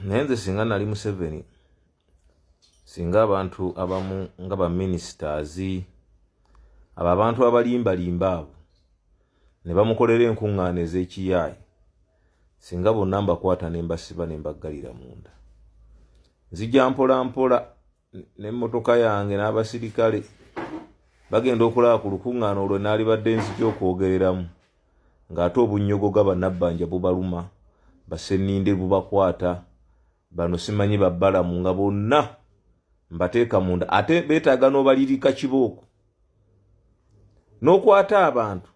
Naye nze singa nali Museveni, singa abantu abamu nga baministers, abo abantu abalimbalimba abo ne bamukolera enkuŋŋaana ez'ekiyaayi, singa bonna mbakwata ne mbasiba ne mbaggalira munda. Nzija mpola mpola n'emmotoka yange n'abasirikale bagenda okulaba ku lukuŋŋaana olwo naalibadde nzija okwogereramu, ng'ate obunnyogoga bannabbanja bubaluma, basenninde bubakwata, bano simanyi babbalamu, nga bonna mbateeka munda. Ate beetaaga n'obalirika kibooko n'okwata abantu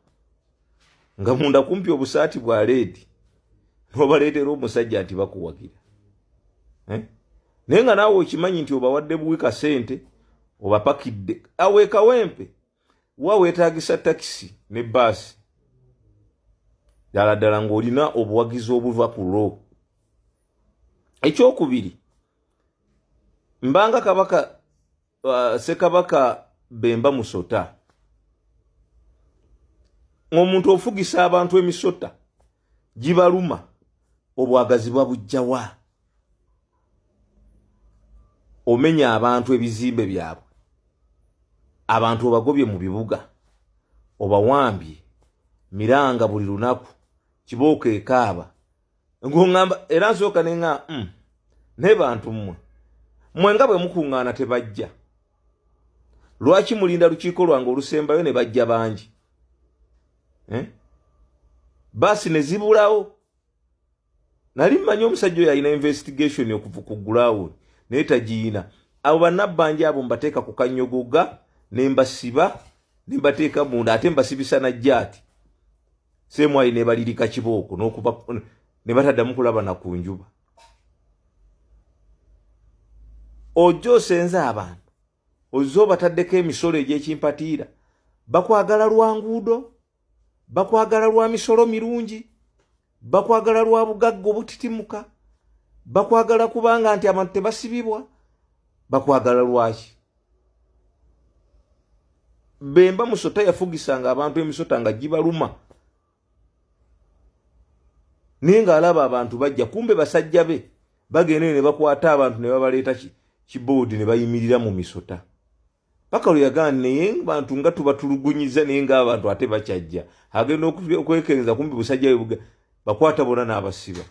nga munda kumpi obusaati bwa leedi n'obaleetera omusajja nti bakuwagira, eh? Naye nga naawe okimanyi nti obawadde buwi kasente, obapakidde aweekawempe wa weetaagisa takisi ne baasi ddala ddala ng'olina obuwagizi obuva ku lwo. Ekyokubiri, mbanga kabaka Ssekabaka Bemba Musota, ng'omuntu ofugisa abantu emisota gibaluma, obwagazi babujjawa? Omenya abantu ebizimbe byabwe, abantu obagobye mu bibuga, obawambye miranga buli lunaku, kibooko ekaaba ng'oŋŋamba. Era nsooka ne ŋŋa naye bantu mmwe, mmwe nga bwe mukuŋŋaana tebajja, lwaki mulinda lukiiko lwange olusembayo ne bajja bangi, eh? Baasi ne zibulawo. Nali mmanyi omusajja oyo alina investigation okuva ku ground, naye tagiyina. Abo bannabbanja abo mbateeka ku kanyogoga ne mbasiba ne mbateeka munda, ate mbasibisa na jaati semwayi nebalirika kibooko nokuba ne bataddamu kulaba na ku njuba. Ojja osenza abantu, ozze obataddeko emisolo egy'ekimpatiira. Bakwagala lwa nguudo, bakwagala lwa misolo mirungi, bakwagala lwa bugagga obutitimuka, bakwagala kubanga nti abantu tebasibibwa, bakwagala lwaki? Bemba Musota yafugisanga abantu emisota nga gibaluma, naye ng'alaba abantu bajja, kumbe basajja be bagenda ne bakwata abantu ne babaleeta kiboodi ne bayimirira mu misota paka lwe yagamba, naye bantu nga tubatulugunyiza, naye ng'abantu ate bakyajja. Agenda okwekenza, kumbe busajja bwe bakwata bona n'abasiba.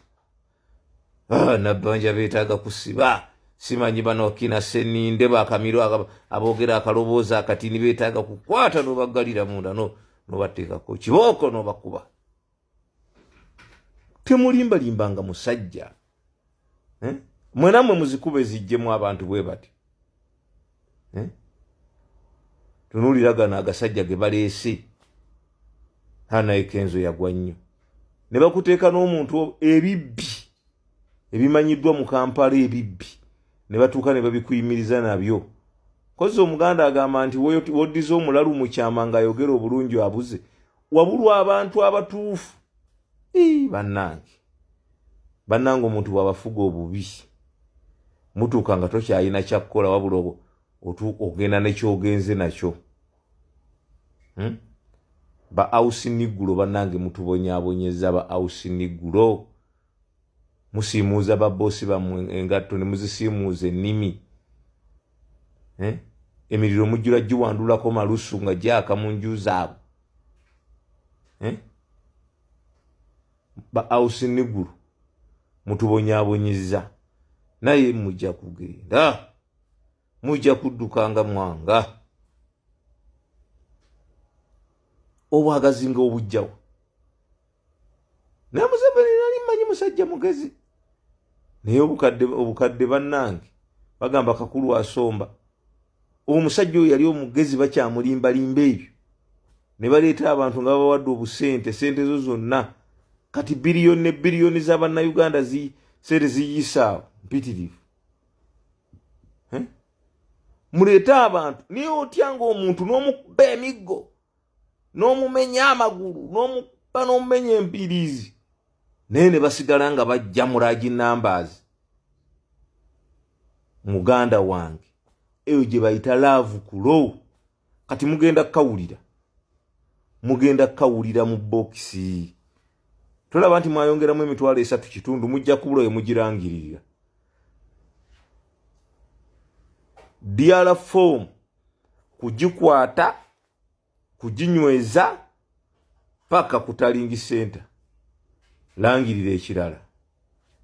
Ah, Nabbanja beetaaga kusiba, simanyi bano kina Seninde bakamiro aboogera akaloboozi akatini, beetaaga kukwata n'obaggalira munda n'obateekako kibooko n'obakuba. Temulimbalimbanga musajja, eh? Mwena mwe muzikube zijjemu abantu bwe bati, eh? Tunuulira gano agasajja ge baleese. Hanaye Kenzo yagwa nnyo ne bakuteeka n'omuntu ebibbi ebimanyiddwa mu Kampala, ebibbi ne batuuka ne babikuyimiriza nabyo. Kozi Omuganda agamba nti woddiza omulalu mu kyama ng'ayogera obulungi abuze. Wabulwa abantu abatuufu. Bannange, bannange, omuntu bw'abafuga obubi mutuuka nga tokyalina kyakkola, wabula ogenda nekyogenze nakyo, Ba ausinigulo, bannange, mutubonyabonyeza. Ba ausinigulo musiimuuza baboosi bammwe engatto ne muzisiimuuza ennimi, eh? Emiriro mujjula giwandulako malusu nga gyaka mu nju zaabwe, eh? Ba ausinigulu mutubonyabonyeza, naye mujja kugenda, mujja kudduka nga mwanga. Obwagazi nga obujjawo. Naye Museveni nali mmanyi musajja mugezi, naye obukadde, obukadde, bannange, bagamba kakulu asomba. Omusajja oyo yali omugezi, bakyamulimbalimba ebyo ne baleeta abantu nga babawadde obusente, sente zo zonna kati biliyoni ne biliyoni za Bannayuganda sente ziyisaawo mpitirivu, eh? Muleete abantu, naye otya ngaomuntu n'omukuba emiggo n'omumenya amagulu n'omukuba n'omumenya empiriizi, naye ne basigala nga bajja mu large numbers. Muganda wange, eyo gye bayita love kulo. Kati mugenda kukawulira, mugenda kukawulira mu bokisi. Tolaba nti mwayongeramu 350,000, mujja kubula we mugirangiririra. DR form kugikwata, kuginyweza paka ku talingi center. Langirira ekirala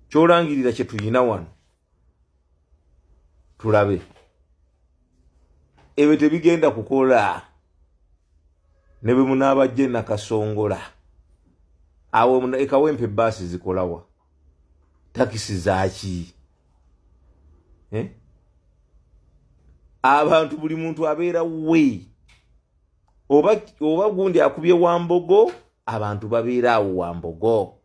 kyolangirira kye tuyina wano, tulabe. Ebyo tebigenda kukola ne bwe munaabajja enakasongola awo ekawempe. Baasi zikolawa? Takisi zaaki? Eh? Abantu buli muntu abeera we oba gundi akubye wambogo, abantu babeera awo wambogo.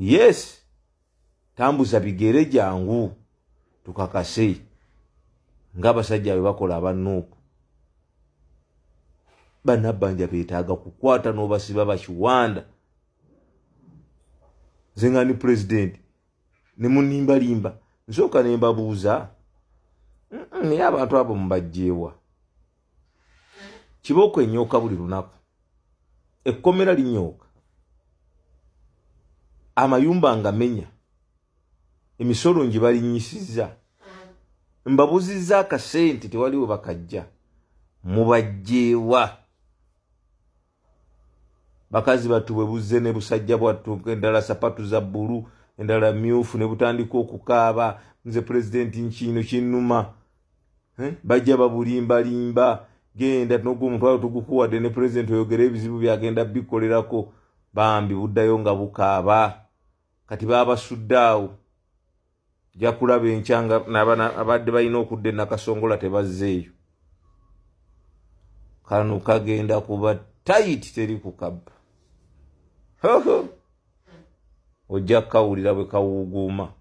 Yes, tambuza bigere, jangu tukakase ng'abasajja bwe bakola. Abanuupu bannabbanja beetaaga kukwata n'obasiba bakiwanda. Nze nga ni pulezidenti ne munimbalimba, nsooka ne mbabuuza, naye abantu abo mubajjeewa? Kibooko enyooka buli lunaku, ekkomera linyooka, amayumba nga menya, emisolo ngibalinnyisizza, mbabuzizza akasente, tewaliwo bakajja. Mubajjeewa? Bakazi battu bwe buzze ne busajja bwattu, endala sapatu za bbulu, endala myufu, ne butandika okukaaba, "Nze pulezidenti, nkiino kinnuma." Eh? Bajja babulimbalimba, "Genda nogwo omutwalo tugukuwadde ne pulezidenti, oyogere ebizibu byagenda bikolerako." Bambi buddayo nga bukaaba. Kati babasudde awo, ja kulaba enkya nga abadde balina okudda enakasongola tebazzeeyo. Kano kagenda kuba tayiti, teri kukabba. Ojja kukawulira bwe kawuuguuma.